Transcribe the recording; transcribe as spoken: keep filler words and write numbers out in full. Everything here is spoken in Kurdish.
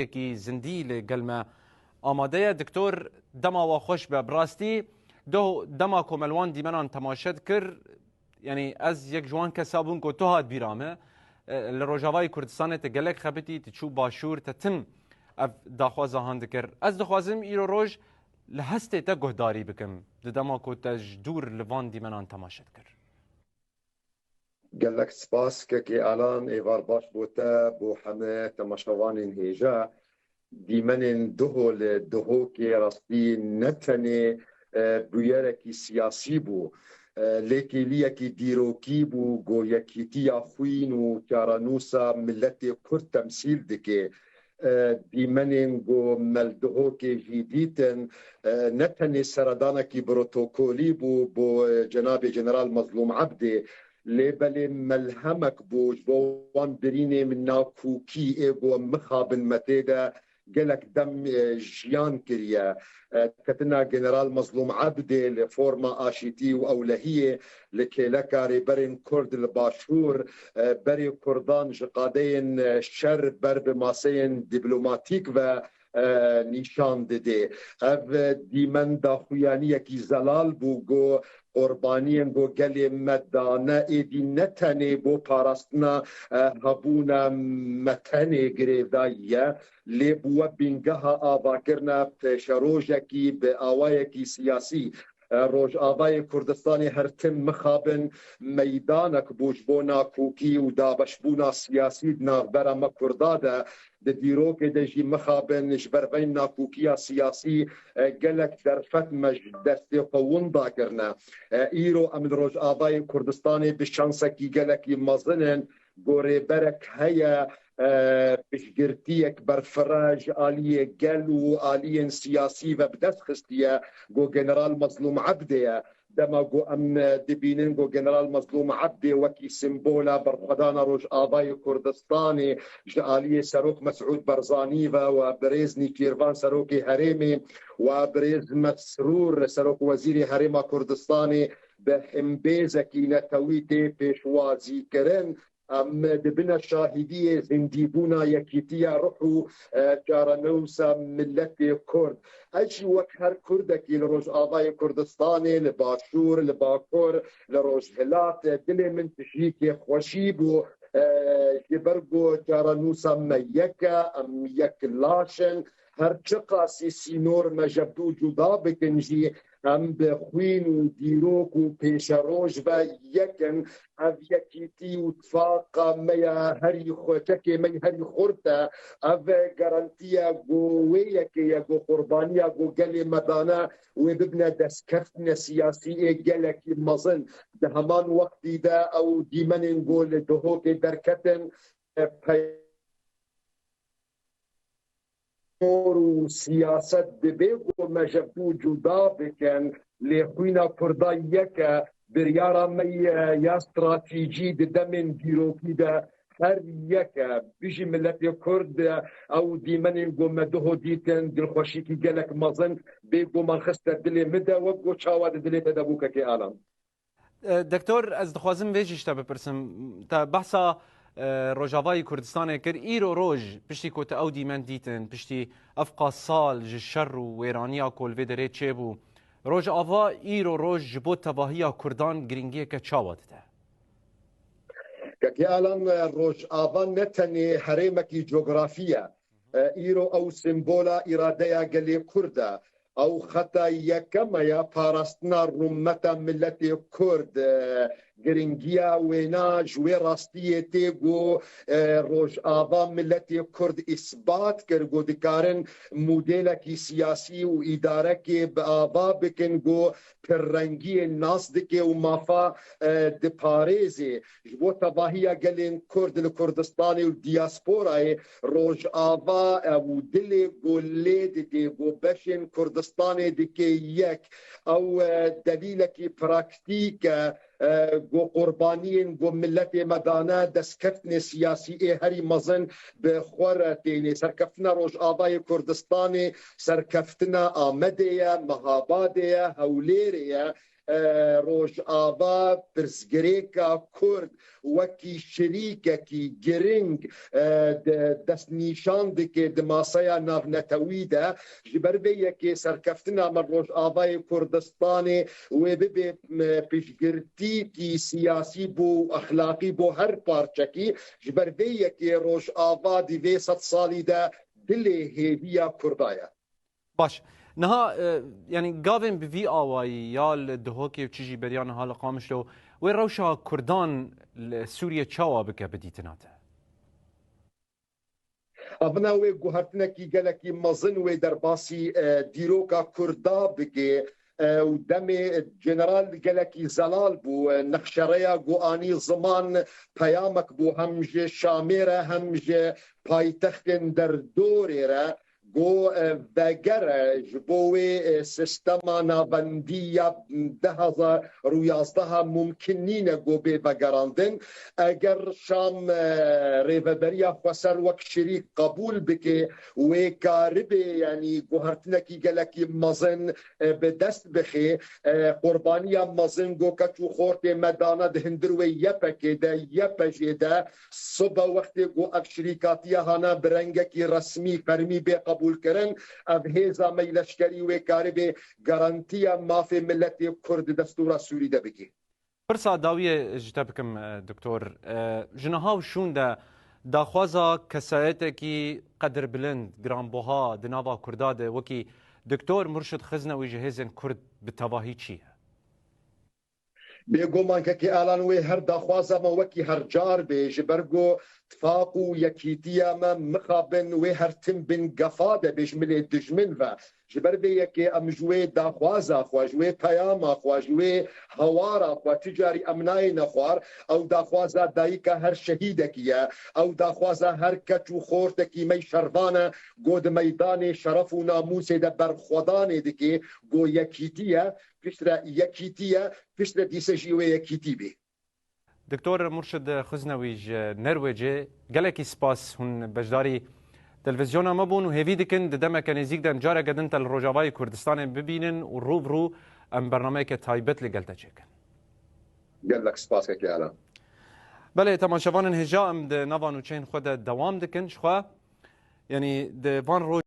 Yekî zindî li gel me amade ye. Doktor, dema we xweş be. Bi rastî, doh-, dema ku me li wan dîmenan temaşe dikir, yanî ez yek ji wan kesa bûm ku tu hat bîra me. E, li Rojavayê Kurdistanê te gelek xebitî, tu çû başûr, te tim ev daxwaza han dikir. Ez dixwazim îro roj li hestê te guhdarî bikim, di dema ku te ji dûr li van dîmenan temaşe dikir. Gelek spas kekê Alan, êvar baş bo te, bo heme temaşevanên hêja. Dîmenên Duho li Duhokê rastî ne tenê, e, bûyerekî siyasî bû, e, lê kêliyekî dîrokî bû, ku yekîtiya xwîn û çarenûsa miletê Kurd temsîl dike. E, dîmenên ku me li Duhokê jî dîtin, e, ne tenê seredanekî protokolî bû bo, e, cenabê General Mezlûm Ebdê, lê belê melhemek bû ji bo wan birînên nakokî ê ku em mixabin me tê de gelek dem, e, jiyan kiriye. E, ketina General Mezlûm Ebdê li forma aşîtî û ewlehiyê li kêleka rêberên Kurd li Başûr, e, berê Kurdan ji qadeyên, e, şer ber bi maseyên dîplomatîk ve, e, nîşan didê. Ev, e, dîmen daxuyaniyekî zelal bû, ku qurbaniyên ku gelê me dane êdî ne tenê bo parastina, e, hebûna me tenê girêdayî ye, lê bû we bîngeha avakirina pêşerojekî bi awayekî siyasî. E, Rojavayê Kurdistanê her tim mixabin meydanek bû ji bo nakokî û dabeşbûna siyasî di navbera me Kurda de. Di dîrokê de jî mixabin ji ber vê nakokiya siyasî, e, gelek derfet me ji destê xwe winda kirine. E, îro em li Rojavayê Kurdistanê bi şansekî gelekî mezin in, ku rêberek heye, e, piştgirtiyek berfireh ji aliyê gel û aliyên siyasî ve bi dest xistiye, ku General Mezlûm Ebdê ye. Dema ku em, e, dibînin ku General Mezlûm Ebdê wekî simbola berxwedana Rojavayê Kurdistanê ji aliyê Serok Mesûd Barzanî ve û birêz Nêçîrvan Serokê Herêmê û birêz Mesrûr Serok Wezîrê Herêma Kurdistanê bi hembêzekî netewî tê pêşwazîkirin, em dibine şahidiyê zindîbûna yekîtiya ruh û, e, çarenûsa miletê Kurd. Ez jî wek her Kurdekî li Rojavayê Kurdistanê, li Başûr, li Bakur, li Rojhilat, dilê min tijî kêfxweşî bû, e, ji ber ku çarenûsa me yek e, em yek laş in. Her çiqasî sînor me ji dû cuda bikin jî, em bi xwîn û dîrok û pêşeroj ve yek in. Ev yekîtî û tifaqa me ya herî xwe, çekê me yê herî xurt e. Ev garantiya ku wê yekê ye ku qurbaniya ku gelê me dane, wê bibine destkeftine siyasî ê gelekî mezin. Di heman wextî de ew dîmenên ku li Duhokê derketin, e, pey- Sor û siyaset dibê ku me ji dû cuda bikin, lê xwîna Kurda yek e, biryara me ye ya stratejî di demên dîrokî de her yek e. Bijî miletê Kurd, ew dîmenên ku me duho dîtin, dilxweşîkî gelek mezin bêguman xiste dilê min de, wek ku çawa di dilê te de bû kekê Alan. E, Doktor, ez dixwazim vê jî ji te bipirsim. Te behsa, e, Rojavayê Kurdistanê kir. Îro roj, piştî ku te ew dîmen dîtin, piştî ev qas sal ji şer û wêraniya ku li vê derê çêbû, Rojava îro roj ji bo tevahiya Kurdan girîngiyeke çawa dide? Kekê Alan, Rojava ne tenê herêmekî cografî ye. E, îro ew simbola îradeya gelê Kurd e. Ew xeta yekem e ya parastina rûmeta miletê Kurd. E, giringiya wêna ji wê rastiyê tê ku, e, Rojava miletê Kurd îsbat kir ku dikarin modêlekî siyasî û îdarekê bi ava bikin ku pirrengiyê nas dike û mafa, e, diparêzê. Ji bo tevahiya gelên Kurd li Kurdistanê û diyasporayê, Rojava ew dilê ku lê didê ku beşên Kurdistanê dike yek. Ew, e, delîlekî praktîk e, e, ku qurbaniyên ku miletê me dane, destkeftinê siyasî ê herî mezin bi xwe re tênê. Serkeftina Rojavayê Kurdistanê serkeftina Amedê ye, Mehabadê ye, Hewlêrê ye. e, Rojava pirsgirêka Kurd wekî şirîkekî giring, e, de-, destnîşan dike di masaya navnetewî de. Ji ber vê yekê serkeftina me Rojavayê Kurdistanê wê bibe, e, piştgirtîkî siyasî bo û exlaqî bo her parçekî. Ji ber vê yekê Rojava di vê sed salî de dilê hêviya Kurda ye. Baş. Niha, e, yanî gavên bi vî awayî ya li Duhokê û çi jî beriya niha li Qamişlo, wê rewşa Kurdan li Sûriyê çawa bike bi dîtina te? Evina wê guhertinekî gelekî mezin wê derbasî, e, dîroka Kurda bike, e, û demê General gelekî zelal bû, e, nexşereya ku anî ziman peyamek bû hem ji Şamê re hem ji paytextên derdorê re. Ku, e, vegere ji bo wê, e, sistema navendî ya du hezar û yazdeha mumkin nîne ku bê vegerandin. Eger Şam, e, rêveberiya xweser wek şirîk qebûl bike, wê karibê, yanî guhertinekî gelekî mezin, e, bi dest bixê. E, qurbaniya mezin ku keç û xortê me dana di hundir wê YPG'ê de, YPJ'ê de, Sibe wextê ku ev şirîkatiya hana bi rengekî resmî, fermî bê qebûlkirin, ev hêza me yî leşkerî wê karibê garantiya mafê miletê Kurd di destûra Sûrî de bike. Pirsa dawiyê ji te bikim, e, doktor. E, ji niha û şûn de daxwaza kesayetekî qedirbilind, giranbuha di nava Kurda de wekî Doktor Murşid Xiznewî ji hêzên Kurd bi tevahî çi ye? Bêguman kekê Alan wê her daxwaza me wekî her car bê, ji ber ku tifaq û yekîtiya me mixabin wê her tim bin gefa de bê ji milê dijmin ve. Ji ber vê yekê em ji wê daxwaza xwe, ji wê peyama xwe, ji wê hewara xwe ti carî em nayêne xwar. Ew daxwaza dayika her şehîdekî ye. Ew daxwaza her keç û xortekî me yî şervan e, ku di meydanê şeref û namûsê de berxwedanê dike, ku yekîtî ye. Piştre yekîtî ye, piştre dîse jî wê yekîtî bê. Doktor Murşid Xiznewî ji Nerwêcê, gelekî spas hûn beşdarî televîzyona me bûn û hêvî dikin di demeke nêzîk de em careke din te li Rojavayê Kurdistanê bibînin û rû bi rû em bernameyeke taybet li gel te çêkin. Gelek spas kekê Alan. Belê, temaşevanên hêja em di nava nûçeyên xwe de dewam dikin. Ji xwe, yanî di van roj